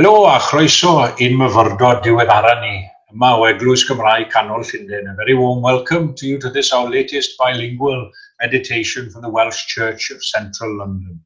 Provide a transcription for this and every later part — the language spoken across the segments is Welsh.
Helo a chroeso i'n myfyrdod diweddara ni yma o Eglwys Gymraeg Canol Llundain. A very warm welcome to you to this our latest bilingual meditation from the Welsh Church of Central London.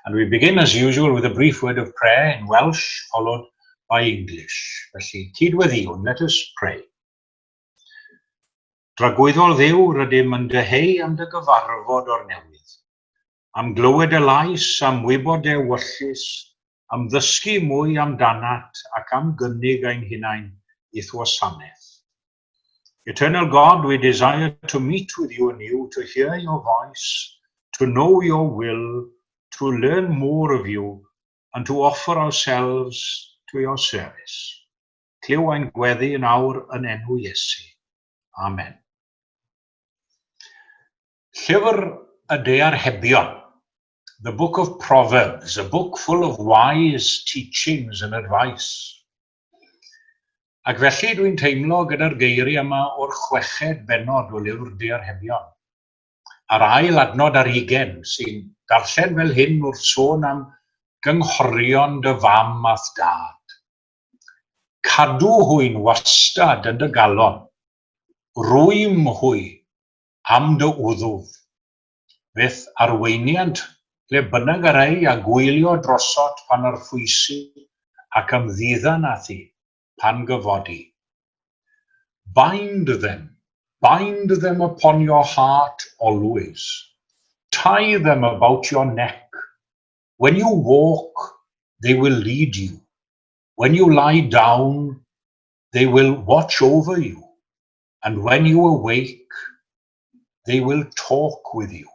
And we begin as usual with a brief word of prayer in Welsh followed by English. Felly, cydweddïwn, let us pray. Dragwyddol Dduw, rydym yn dyheu am dy gyfarfod o'r newydd. Am glywed y lais, am wybod dy ewyllys, am ddysgu mwy amdanat ac am gynnig ein hunain i'th wasanaeth. Eternal God, we desire to meet with you anew, to hear your voice, to know your will, to learn more of you, and to offer ourselves to your service. Clyw ein gweddi yn awr yn enw Iesu. Amen. Llyfr y Diarhebion, the book of Proverbs, a book full of wise teachings and advice. Ac felly dwi'n teimlo gyda'r geiriau yma o'r chweched bennod o lyfr Diarhebion. A'r ail adnod ar ugen sy'n darllen fel hyn wrth sôn am gynghorion dy fam a'th dad. Cadw hwy'n wastad yn dy galon, rwym hwy am dy wddf. Fe'th arweiniant ble bynnag yr ei a gwylio drosot pan arffwysi ac ymddiddan â thi pan gyfodi. Bind them, bind them upon your heart always. Tie them about your neck. When you walk, they will lead you. When you lie down, they will watch over you. And when you awake, they will talk with you.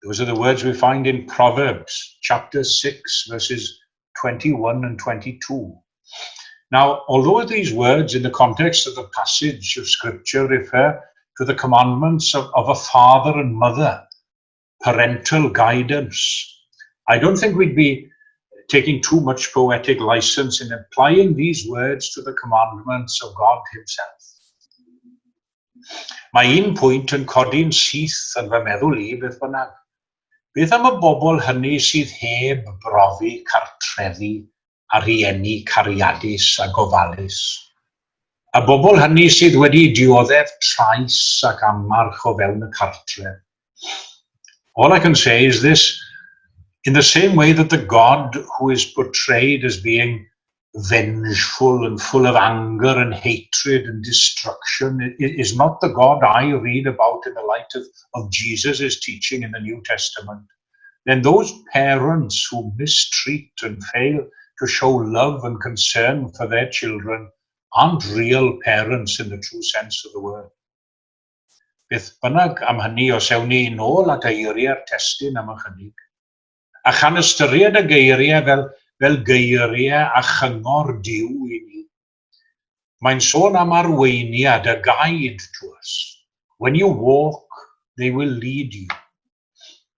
Those are the words we find in Proverbs chapter 6, verses 21 and 22. Now, although these words in the context of the passage of Scripture refer to the commandments of a father and mother, parental guidance, I don't think we'd be taking too much poetic license in applying these words to the commandments of God himself. Mae un pwynt yn codi'n syth yn fy meddwl i, beth bynnag. Beth am y bobl hynny sydd heb brofi cartrefi a rhieni cariadus a gofalus? Y bobl hynny sydd wedi dioddef trais ac amarch o fewn y cartref. All I can say is this: in the same way that the God who is portrayed as being vengeful and full of anger and hatred and destruction is not the God I read about in the light of Jesus' teaching in the New Testament, then those parents who mistreat and fail to show love and concern for their children aren't real parents in the true sense of the word. Beth bynnag am hynny, os ewn ni nôl at eiriau'r testun am ychydig, a chan ystyried y geiriau fel geiriau a chyngor Duw i ni, mae'n sôn am arweiniad, a guide to us. When you walk, they will lead you.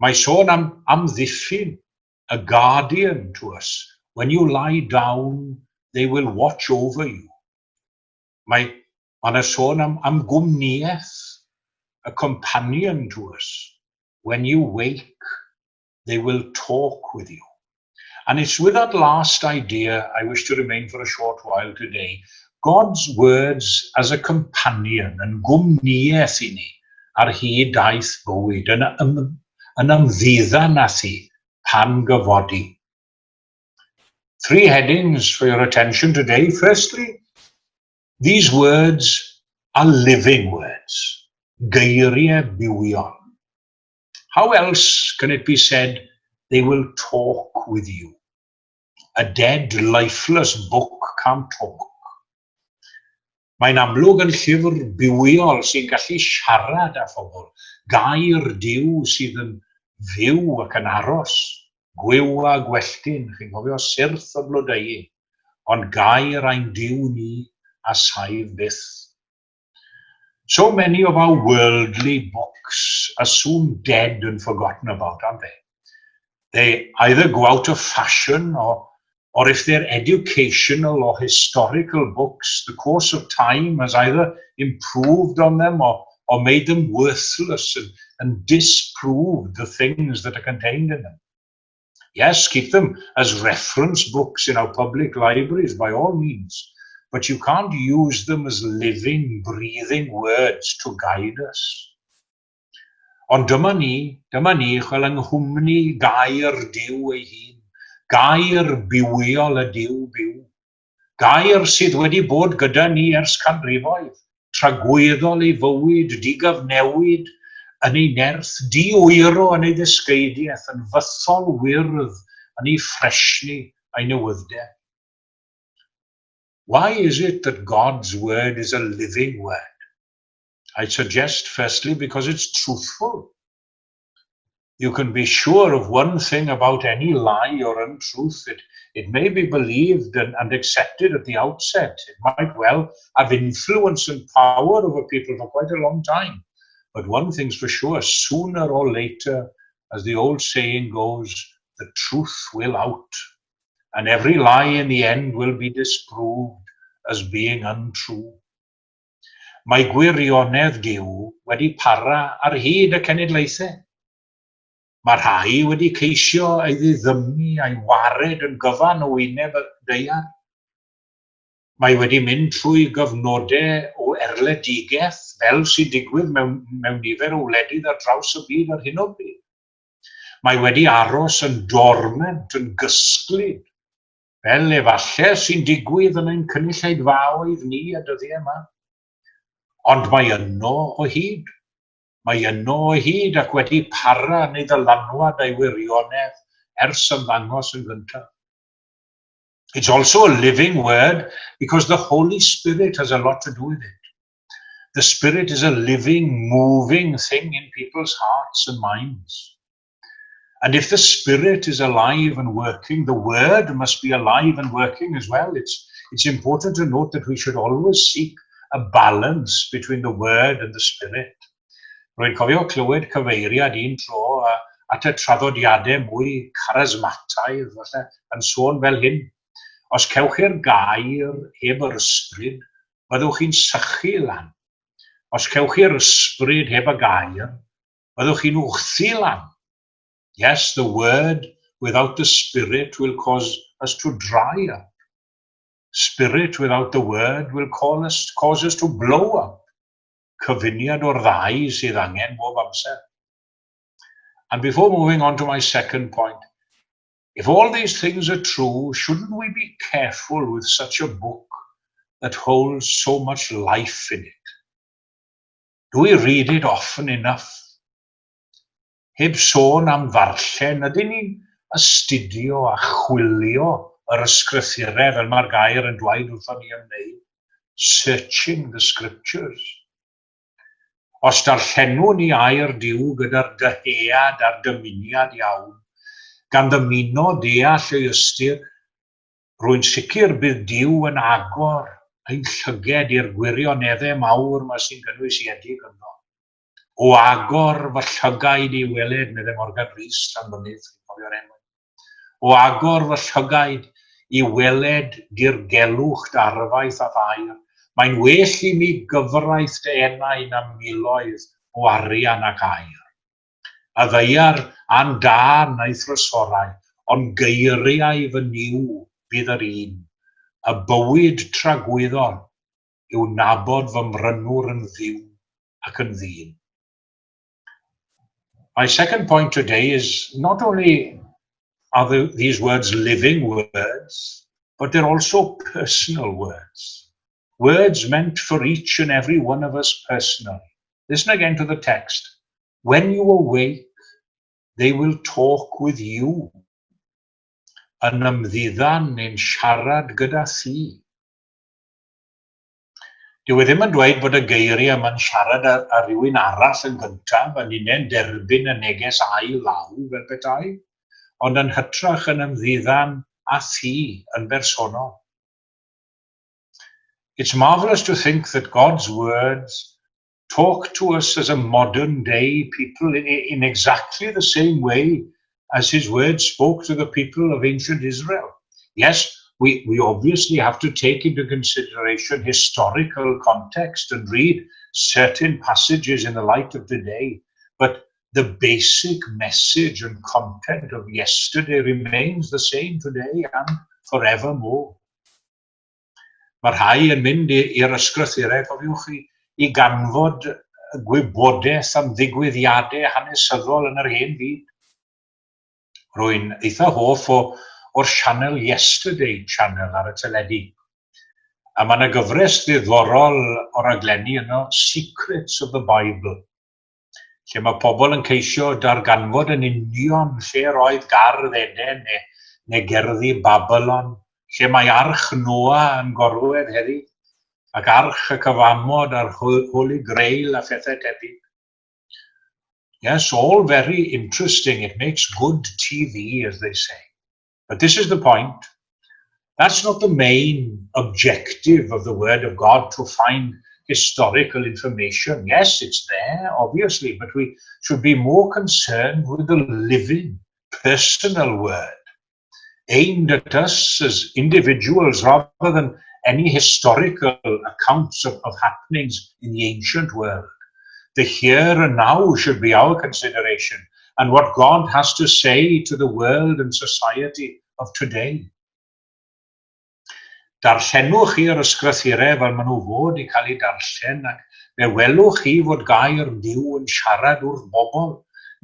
Mae sôn am amddiffyn, a guardian to us. When you lie down, they will watch over you. Mae yna sôn am gwmnïaeth, a companion to us. When you wake, they will talk with you. And it's with that last idea I wish to remain for a short while today. God's words as a companion, yn gwmnïaeth i ni ar hyd daith bywyd, yn ymddiddan â thi pan gyfodi. Three headings for your attention today. Firstly, these words are living words. Geiriau bywion. How else can it be said they will talk with you? A dead, lifeless book can't talk. Mae'n amlwg yn llyfr bywiol sy'n gallu siarad â phobl. Gair Duw sydd yn fyw ac yn aros. Gwyw a gwelltyn, chi'n cofio syrth a blodeuyn. Ond gair ein Duw ni a saif byth. So many of our worldly books are soon dead and forgotten about, aren't they? They either go out of fashion or if they're educational or historical books, the course of time has either improved on them or made them worthless and disproved the things that are contained in them. Yes, keep them as reference books in our public libraries by all means, but you can't use them as living, breathing words to guide us. Ond dyma ni, dyma ni, chwel yng nghwmni gair Duw ei hun, gair bywiol y Duw byw, gair sydd wedi bod gyda ni ers canrifoedd, tragwyddol ei fywyd, digyfnewid yn ei nerth, di-wyro yn ei ddysgeidiaeth, yn fythol wyrdd yn ei ffresni a'i newydddeb. Why is it that God's word is a living word? I'd suggest, firstly, because it's truthful. You can be sure of one thing about any lie or untruth. It may be believed and accepted at the outset. It might well have influence and power over people for quite a long time. But one thing's for sure, sooner or later, as the old saying goes, the truth will out. And every lie in the end will be disproved as being untrue. Mae gwirionedd Duw wedi para ar hyd y cenedlaethau. Mae rhai wedi ceisio ei ddiddymu a'i wared yn gyfan o wyneb y ddaear. Mae wedi mynd trwy gyfnodau o erledigaeth fel sy'n digwydd mewn nifer o wledydd ar draws y byd ar hyn o bryd. Mae wedi aros yn dormant, yn gysglyd, fel efallai sy'n digwydd yn ein cynulleidfaoedd ni y dyddiau yma. Ond mae yno o hyd. Mae yno o hyd ac wedi para yn ei ddylanwad a'i wirionedd ers ymddangos yn gyntaf. It's also a living word because the Holy Spirit has a lot to do with it. The Spirit is a living, moving thing in people's hearts and minds. And if the Spirit is alive and working, the Word must be alive and working as well. It's important to note that we should always seek a balance between the Word and the Spirit. Rwy'n cofio clywed cyfeiriad un tro at y traddodiadau mwy charismataidd, falle, yn sôn fel hyn: "Os cewch chi'r gair heb yr ysbryd, byddwch chi'n sychu lan. Os cewch chi'r ysbryd heb y gair, byddwch chi'n wthu lan." Yes, the Word without the Spirit will cause us to dry up. Spirit without the Word will cause us to blow up. Cyfuniad o'r ddau sydd angen bob amser. And before moving on to my second point, if all these things are true, shouldn't we be careful with such a book that holds so much life in it? Do we read it often enough? Heb sôn am ddarllen, ydyn ni'n astudio a chwilio yr ysgrythurau fel mae'r gair yn dweud wrthon ni am wneud? Searching the scriptures. Os darllenwn ni air Duw gyda'r dyhead a'r dymuniad iawn, gan ddymuno deall ei ystyr, rwy'n sicr bydd Duw yn agor ein llyged i'r gwirioneddau mawr 'ma sy'n gynwysiedig ynddo. "O agor fy llygaid i weled," meddai Morgan Rhys Llanfynydd, cofio'r enw. "O agor fy llygaid i weled dirgelwch dy arfaeth a'th air, mae'n well i mi gyfraith dy enau na miloedd o arian ac aur. Y ddaear a'n tân a'i thrysorau, ond geiriau fy Nuw fydd yr un. Y bywyd tragwyddol yw nabod fy mrynwr yn Dduw ac yn ddyn." My second point today is not only are these words living words, but they're also personal words. Words meant for each and every one of us personally. Listen again to the text. "When you awake, they will talk with you." Yn ymddiddan neu'n siarad gyda thi. Dyw e ddim yn dweud bod y geiriau yma'n siarad â rhywun arall yn gyntaf, a ninnau'n derbyn y neges ail law fel petai, ond yn hytrach yn ymddiddan â thi yn bersonol. It's marvelous to think that God's words talk to us as a modern day people in exactly the same way as his words spoke to the people of ancient Israel. Yes, we obviously have to take into consideration historical context and read certain passages in the light of today. But The basic message and content of yesterday remains the same today and forevermore. Mae rhai yn mynd i'r ysgrythurau, cofiwch chi, i ganfod gwybodaeth am ddigwyddiadau hanesyddol yn yr hen fyd. Rwy'n eitha hoff o'r sianel Yesterday Channel ar y teledu. A mae yna gyfres ddiddorol o raglenni yno, Secrets of the Bible, lle mae pobl yn ceisio darganfod yn union lle roedd gardd Eden neu gerddi Babylon, lle mae arch Noa yn gorwedd heddi, ac arch y cyfamod a'r Holy Grail a phethau tebyg. Yes, all very interesting. It makes good TV, as they say. But this is the point. That's not the main objective of the Word of God, to find historical information. Yes, it's there, obviously, but we should be more concerned with the living, personal Word, aimed at us as individuals rather than any historical accounts of happenings in the ancient world. The here and now should be our consideration and what God has to say to the world and society of today. Darllenwch chi'r ysgrythurau fel maen nhw fod i cael eu darllen ac fe welwch chi fod gair Duw yn siarad wrth bobl,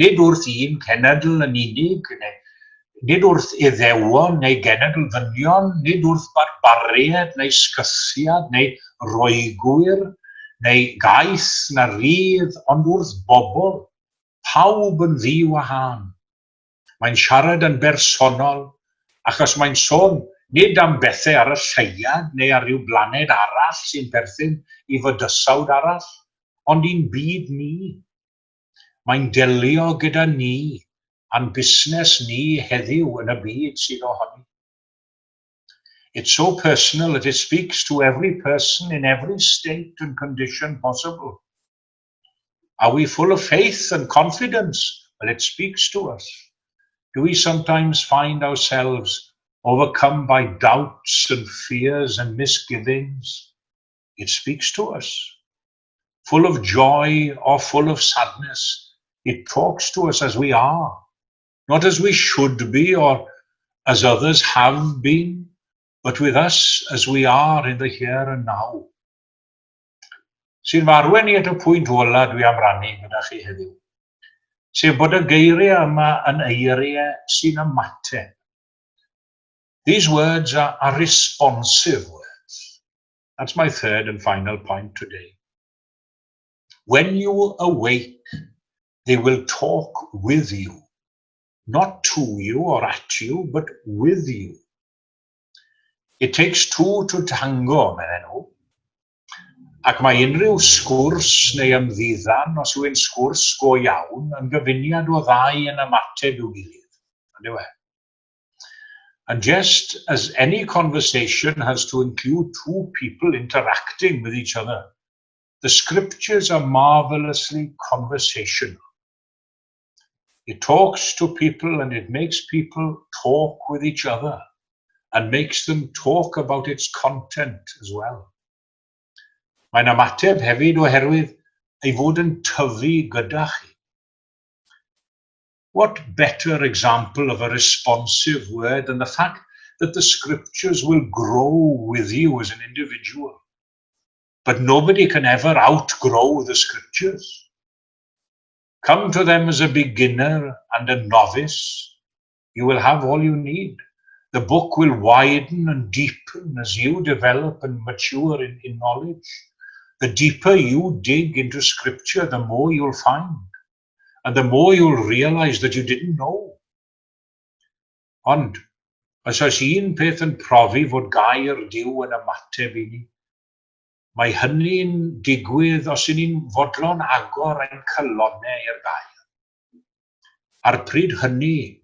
nid wrth un cenedl yn unig, neu nid wrth Iddewon neu genedl ddynion, nid wrth barbariaid neu Scythiad neu Roegwyr, neu gaeth na rhydd, ond wrth bobl, pawb yn ddiwahân. Mae'n siarad yn bersonol, achos mae'n sôn nid am bethau ar y lleuad neu ar ryw blaned arall sy'n perthyn i fydysawd arall, ond i'n byd ni. Mae'n delio gyda ni a'n busnes ni heddiw yn y byd sydd ohoni. It's so personal that it speaks to every person in every state and condition possible. Are we full of faith and confidence? Well, it speaks to us. Do we sometimes find ourselves overcome by doubts and fears and misgivings? It speaks to us. Full of joy or full of sadness, it talks to us as we are, not as we should be or as others have been, but with us as we are in the here and now. Sy'n fy arwain i at y pwynt ola dwi am rannu gyda chi heddiw, sef bod y geiriau yma yn eiriau sy'n ymateb. These words are responsive words. That's my third and final point today. When you awake, they will talk with you. Not to you or at you, but with you. "It takes two to tango," medden nhw. Ac mae unrhyw sgwrs neu ymddiddan, os yw'n sgwrs go iawn, yn gyfuniad o ddau yn ymateb i'w gilydd. On'd yw e? And just as any conversation has to include two people interacting with each other, the scriptures are marvelously conversational. It talks to people and it makes people talk with each other and makes them talk about its content as well. Mae'n ymateb hefyd oherwydd ei fod yn tyfu gyda chi. What better example of a responsive word than the fact that the scriptures will grow with you as an individual? But nobody can ever outgrow the scriptures. Come to them as a beginner and a novice, you will have all you need. The book will widen and deepen as you develop and mature in knowledge. The deeper you dig into scripture, the more you'll find. And the more you'll realize that you didn't know. Ond, os oes un peth yn profi fod gair Duw yn ymateb i ni, mae hynny'n digwydd os y'n ni'n fodlon agor ein calonnau i'r gair. A'r pryd hynny,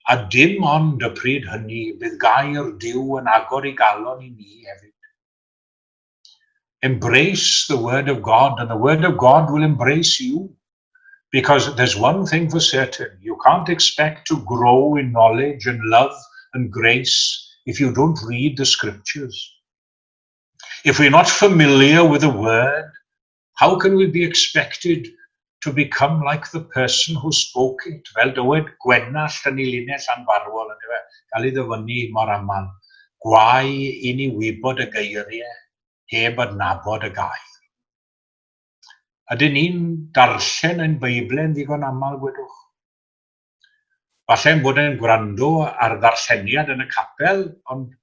a dim ond y pryd hynny, bydd gair Duw yn agor ei galon i ni hefyd. Embrace the word of God, and the word of God will embrace you. Because there's one thing for certain: you can't expect to grow in knowledge and love and grace if you don't read the scriptures. If we're not familiar with the word, how can we be expected To become like the person who spoke it, fel dywed Gwenallt yn ei linell anfarwol, yndyfe, gael ei ddyfynnu mor aml, gwae i ni wybod y geiriau heb adnabod y gair. Ydyn ni'n darllen ein Beiblen ddigon aml, gwedwch? Falle ein bod yn gwrando ar ddarlleniad yn y capel, ond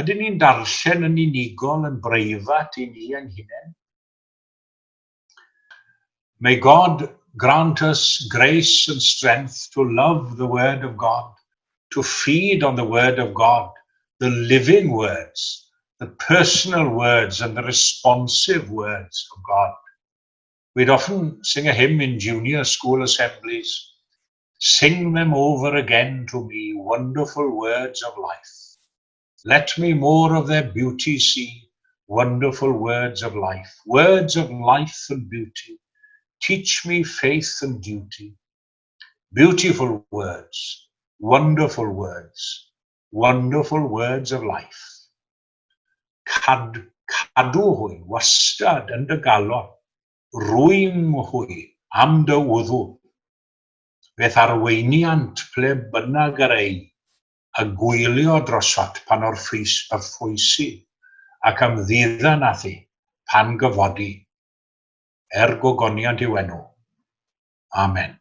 ydyn ni'n darllen yn unigol, yn breifat i ni ein hunain? May God grant us grace and strength to love the Word of God, to feed on the Word of God, the living words, the personal words and the responsive words of God. We'd often sing a hymn in junior school assemblies. "Sing them over again to me, wonderful words of life. Let me more of their beauty see, wonderful words of life, words of life and beauty. Teach me faith and duty. Beautiful words, wonderful words, wonderful words of life." Cadw hwy wastad yn dy galon, rwym hwy am dy wddw. Fe'th arweiniant ple bynnag yr ei, a gwylio drosot pan orffwysi, ac ymddiddan â thi pan gyfodi, er gogoniant i'w enw. Amen.